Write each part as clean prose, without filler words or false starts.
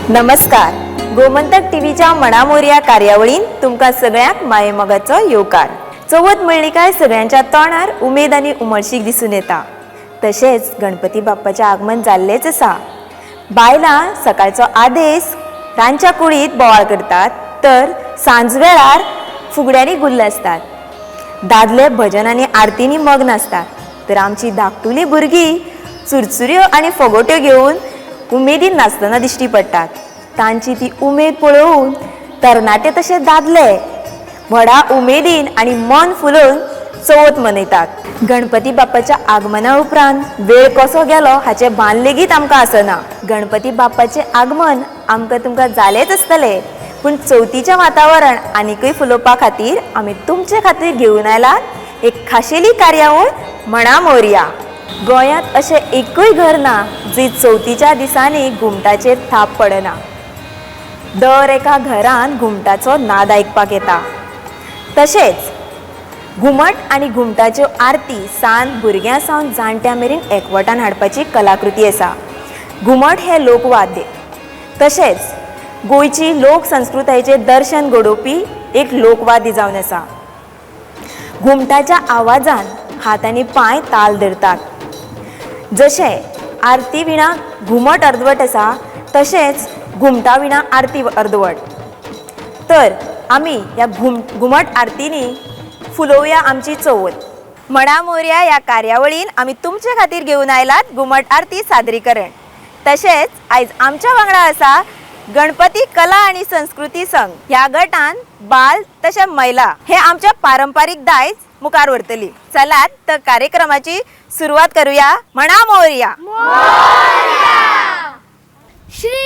नमस्कार. गोमंतक टीव्हीच्या मणामोरया कार्यावळीन तुमकां सगळ्यांक मायेमोगाचो येवकार. चवथ म्हणली काय सगळ्यांच्या तोंडार उमेद आनी उमळशीक दिसून येता. तशेंच गणपती बाप्पाचें आगमन जाल्लेंच आसा. बायलां सकाळचो आदेस रांदच्या कुडींत बोवाळ करतात तर सांजवेळार फुगड्यांनी गुल्ल आसतात. दादले भजन आनी आरतींनी मग्न आसतात तर आमची धाकटुली भुरगीं चुरचुऱ्यो आनी फोगोट्यो घेवन उमेदीन नाचतना दिश्टी पडटात. तांची ती उमेद पळोवन तरणाटे तशे दादले व्हडा उमेदीन आनी मन फुलोवन चवथ मनयतात. गणपती बाप्पाच्या आगमना उपरांत वेळ कसो गेलो हाचें भान लेगीत आमकां आसना. गणपती बाप्पाचें आगमन आमकां तुमकां जालेंच आसतलें, पूण चवथीचें वातावरण आनीकय फुलोवपा खातीर आमी तुमचे खातीर घेवन आयलात एक खाशेली कार्यावळ म्हणा मोरया. गोंयांत अशें एकूय घर ना जी चवथीच्या दिसांनी घुमटाचेर थाप पडना. दर एका घरान घुमटाचो नाद आयकपाक येता. तशेंच घुमट आनी घुमटाच्यो आरती सान भुरग्यां सावन जाणट्यां मेरेन एकवटान हाडपाची कलाकृती आसा. घुमट हें लोकवाद्य तशेंच गोंयची लोक संस्कृतायेचें दर्शन घडोवपी एक लोकवाद्य जावन आसा. घुमटाच्या आवाजान हात आनी पांय ताल धरतात. जशें आरती विणा घुमट अर्दवट आसा तशेंच घुमटा विणा आरती अर्दवट. तर आमी ह्या घुमट आरतींनी फुलोवया आमची चवथ. म्हणा मोरया ह्या कार्यावळीन आमी तुमचे खातीर घेवन आयलात घुमट आरती सादरीकरण. तशेंच आयज आमच्या वांगडा आसा गणपती कला आनी संस्कृती संघ. ह्या गटान बाल तशें महिला हे आमच्या पारंपारीक दायज मुखार व्हरतली. चलात तर कार्यक्रमाची सुरवात करूया. म्हणा मोरया. श्री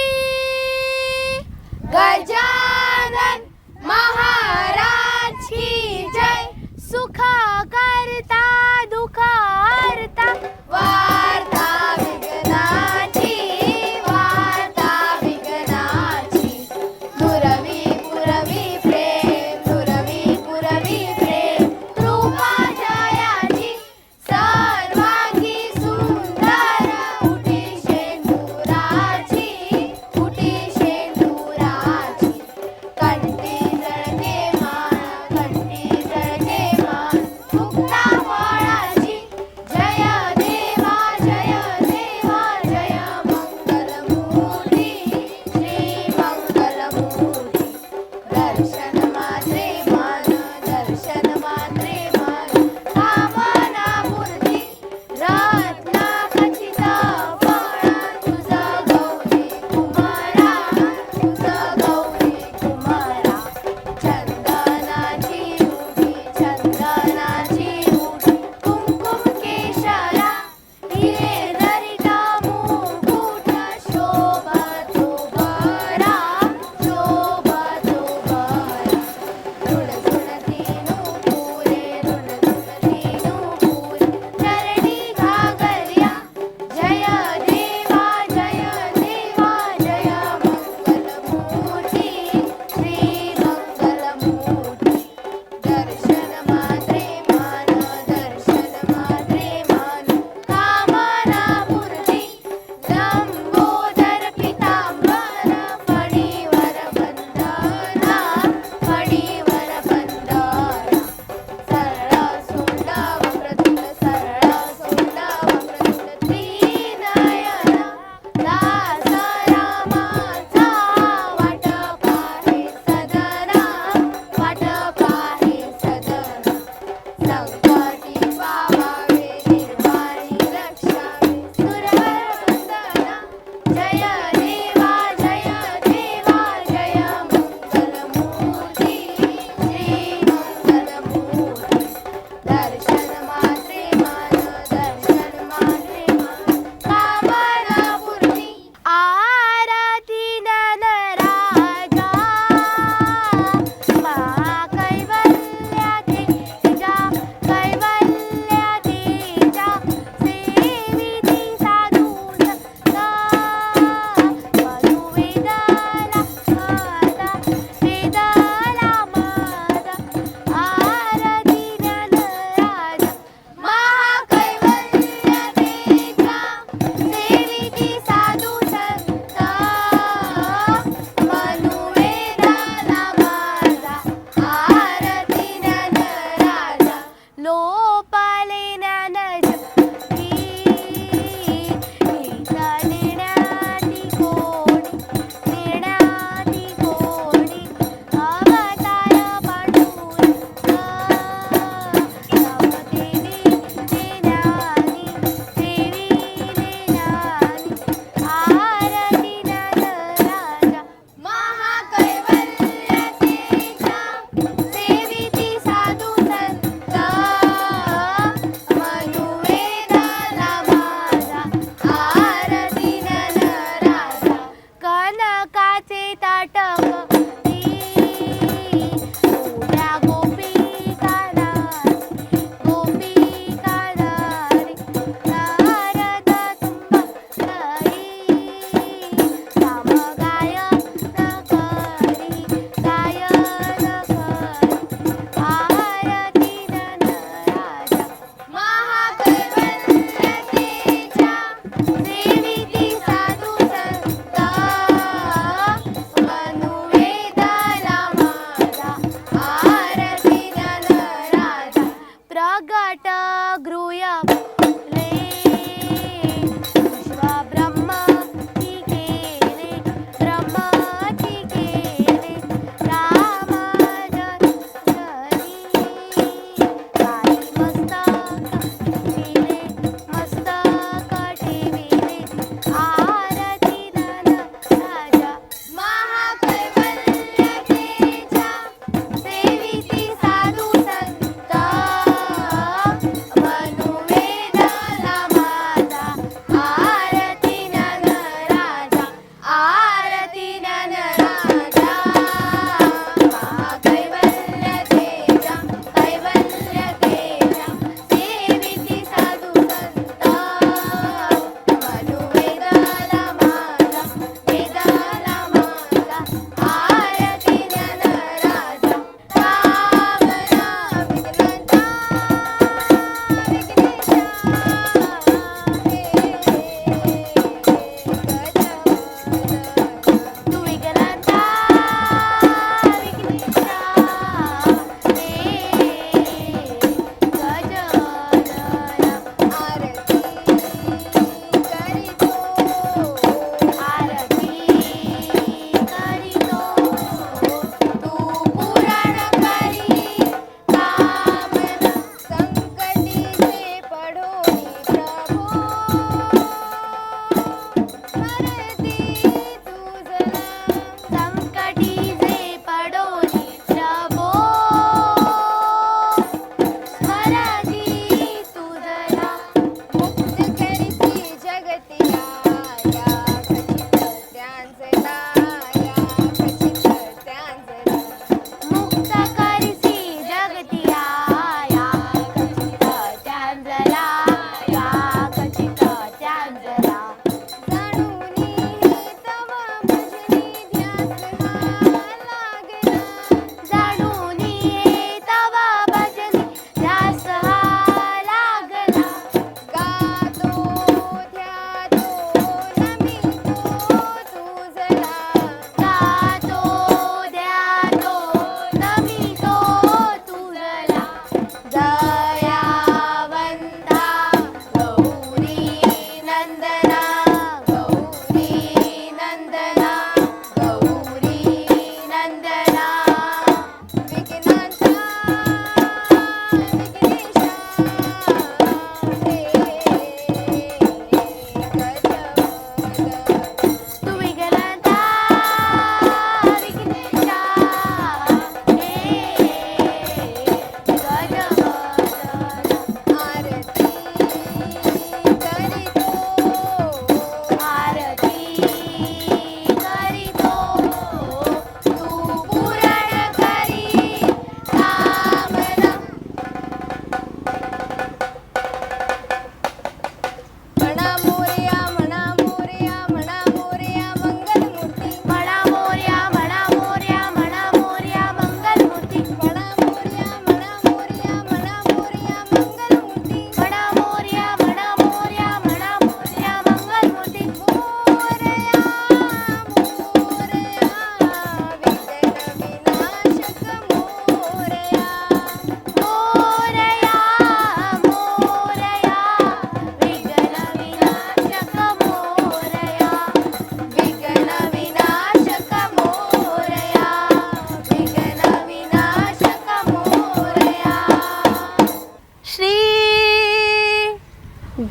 गजानन महाराज की जय. सुखा करता दुःख हरता, वार्ता विघ्नाची, वार्ता विघ्नाची, दुरवी पुरवी प्रेम, दुरवी पुरवी प्रेम, कृपा जयाची, सर्वांगी सुंदर उठिशे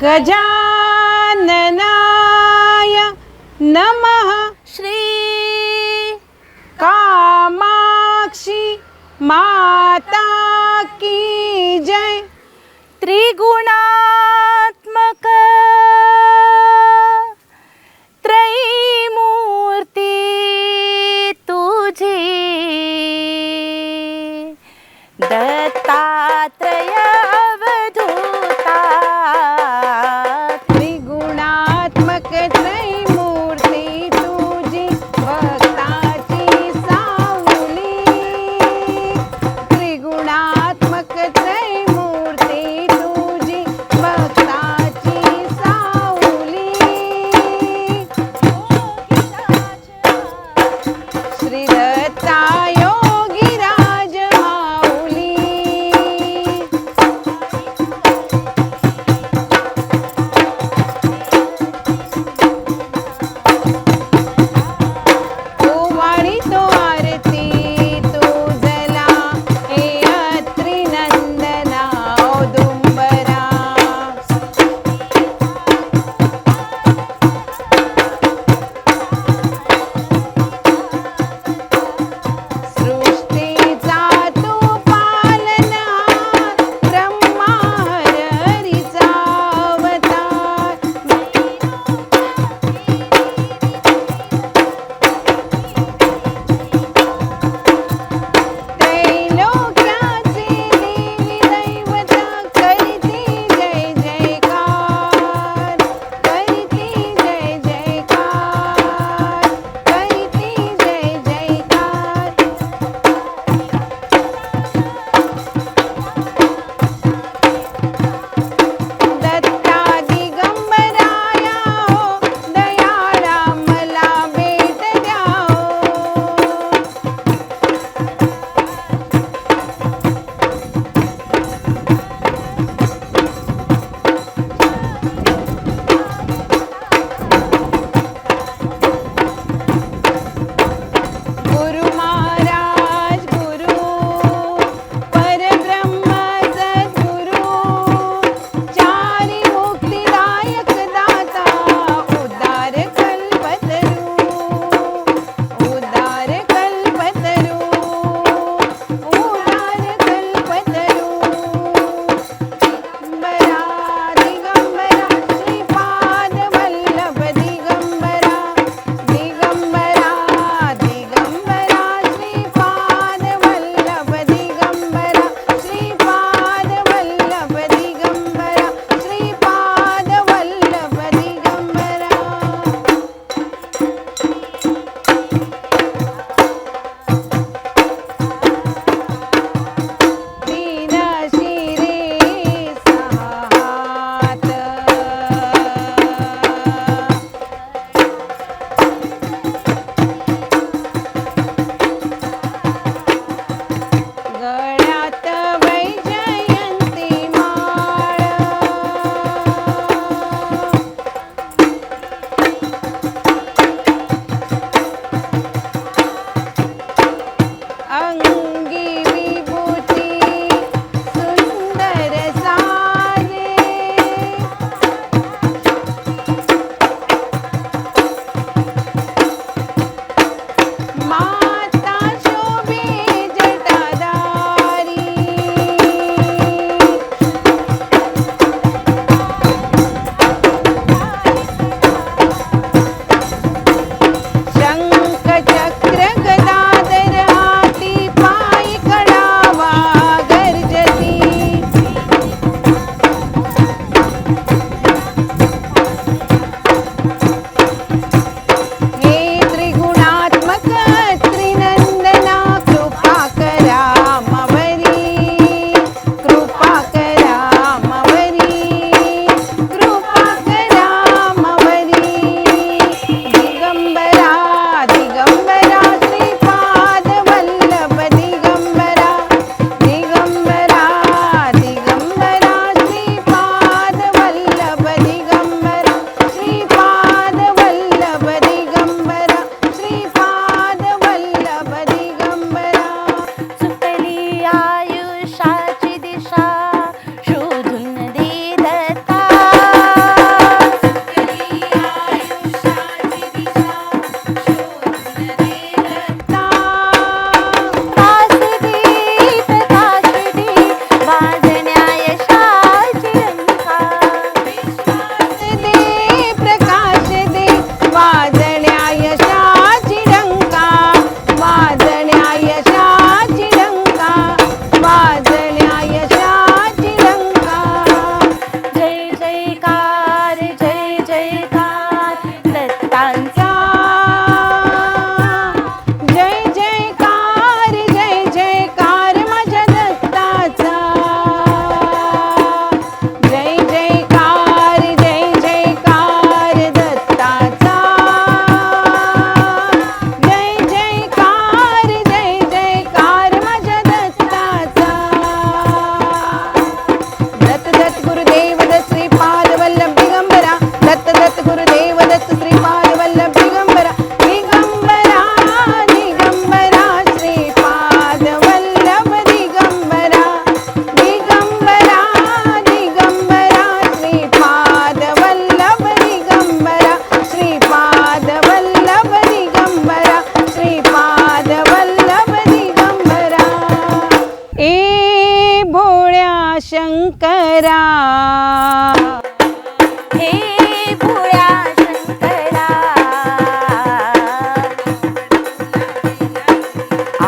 गजाननाय नमः। श्री कामाक्षी माता की जय। त्रिगुणात्मक त्रयीमूर्ती तुझी, दत्तात्रय अवधूता। त्रिगुणात्मक त्रयमूर्ती तुझी भक्ताची सावली। त्रिगुणात्मक त्रयमूर्ती तुझी भक्ताची सावली। श्री दत्ता योगीराज माऊली। ओवाळी तो आरती तुझला, हे अत्री नंदना औदुंबरा।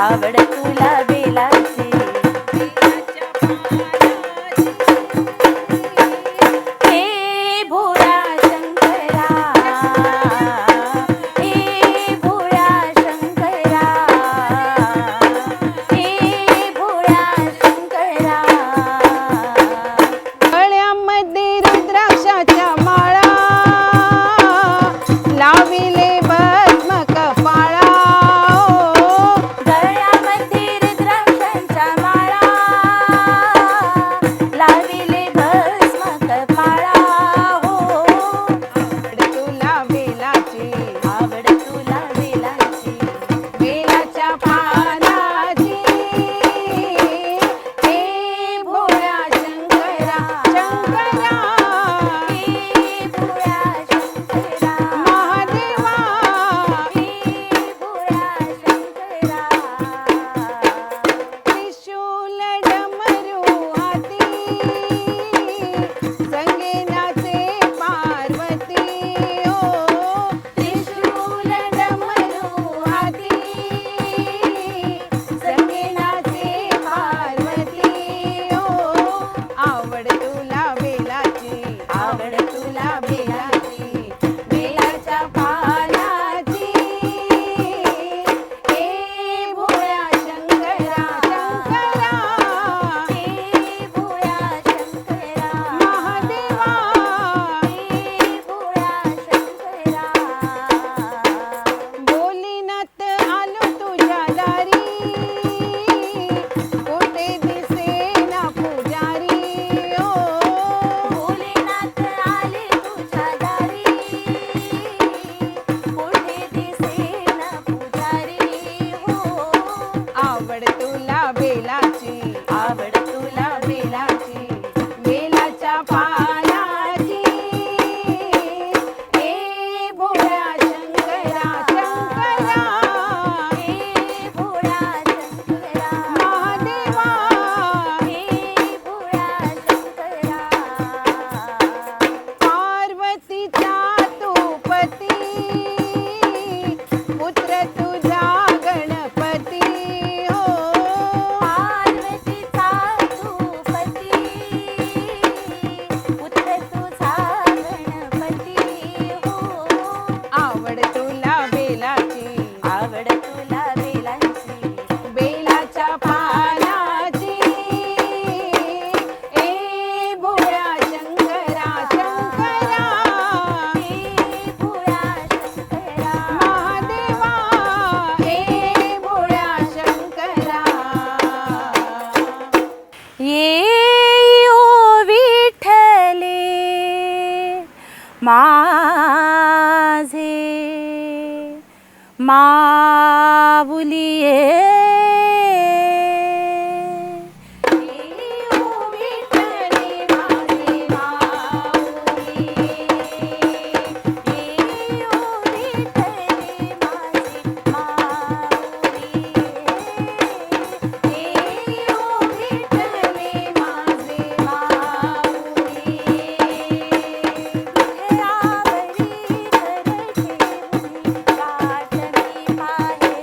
आवड तुला बेलाची. हे भोळा शंकरा, हे भोळा शंकरा, हे भोळा शंकरा. गळ्यामध्ये रुद्राक्षाच्या माळा, लाविले भस्म कपाळा. गळ्यामध्ये रुद्राक्षांच्या माळा, लाविले भस्म कपाळा हो. आवड तुला बेलाची, आवड तुला बेलाची, बेलाच्या पानाची. हे भोळ्या शंकरा शंकरा, हे भोळा शंकरा, महादेवा. हे भोळा शंकरा. त्रिशूल डमरू हाती, संगे नाचे पार्वती. ओ त्रिशूल डमरू हाती, संगे नाचे पार्वती. ओ आवड तुला बेलाची, आवड तुला बेलाची, बेलाच्या पानाची. हे भोळ्या शंकरा शंकरा, हे भोळा शंकरा, महादेवा. हे भोळा शंकरा. बोलीनाथ आलो तुझ्या दारी, कोठे दिसेना पुजारी. ओ भोलेनाथ आले तुझ्या दारी, कोठे दिसेना पुजारी हो. आवड तुला बेलाची, आवड तुला बेलाची, बेलाच्या पानाची. हे भोळ्या शंकरा शंकरा, हे भोळा शंकरा, महादेवा. हे भोळा शंकरा. पार्वतीचा तू पती, पुत्र तुझा गणपती. हो पार्वतीचा तू पती, पुत्र तुझा गणपती हो. आवड तुला बेलाची, आवड तुला बेलाची, बेलाच्या पानाची. ए भोळ्या शंकरा शंकरा, हे भोळा शंकरा, महादेवा. ए भोळ्या शंकरा. येऊ विठ्ठले माझे माऊलिये, येऊ विठ्ठले माझे माऊलिये, येऊ विठ्ठले माझे माऊलिये, येऊ विठ्ठले माझे माऊलिये. विठ्ठलावरी घर ठेवूनी वाट मी पाहे,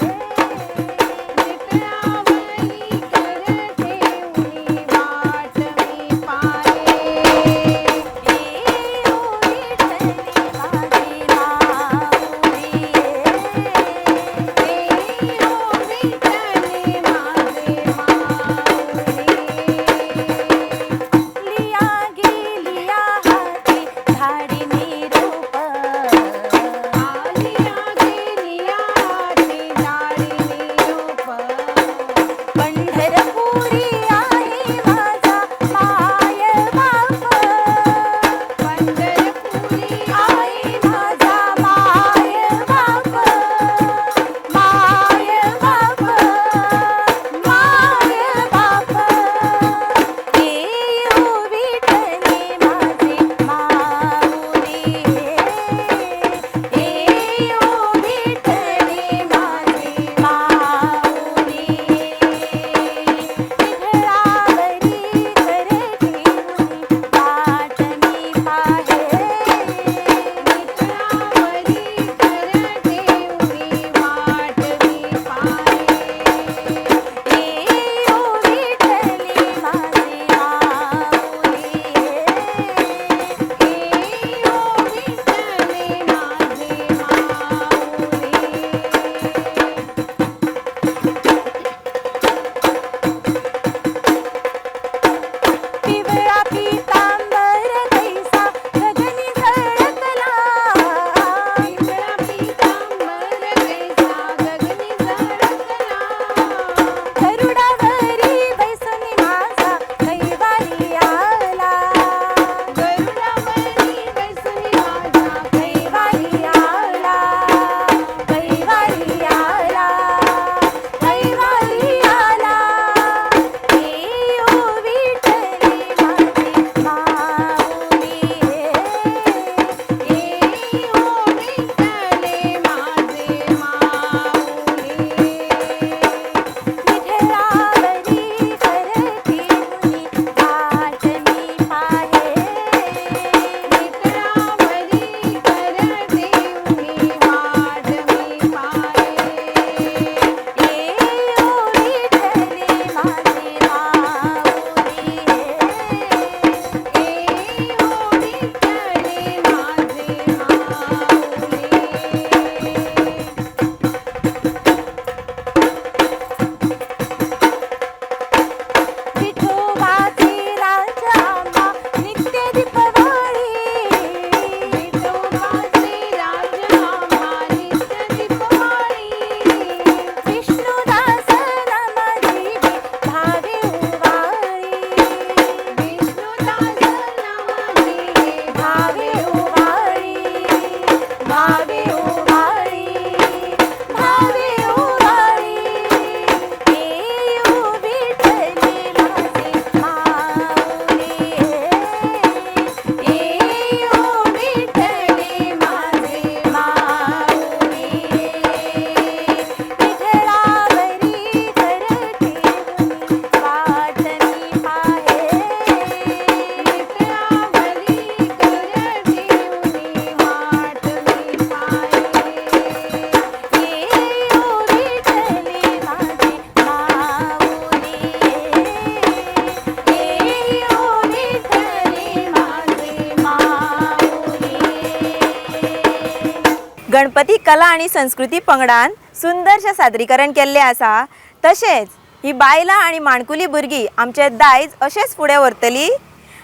गणपती कला आनी संस्कृती पंगडान सुंदरशें सादरीकरण केल्लें आसा. तशेंच ही बायलां आनी माणकुली भुरगीं आमचें दायज अशेंच फुडें व्हरतली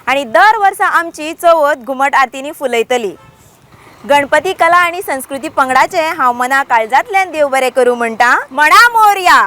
आनी दर वर्सा आमची चवथ घुमट आरतींनी फुलयतली. गणपती कला आनी संस्कृती पंगडाचें हांव मना काळजांतल्यान देव बरें करूं म्हणटा. म्हणा मोरया.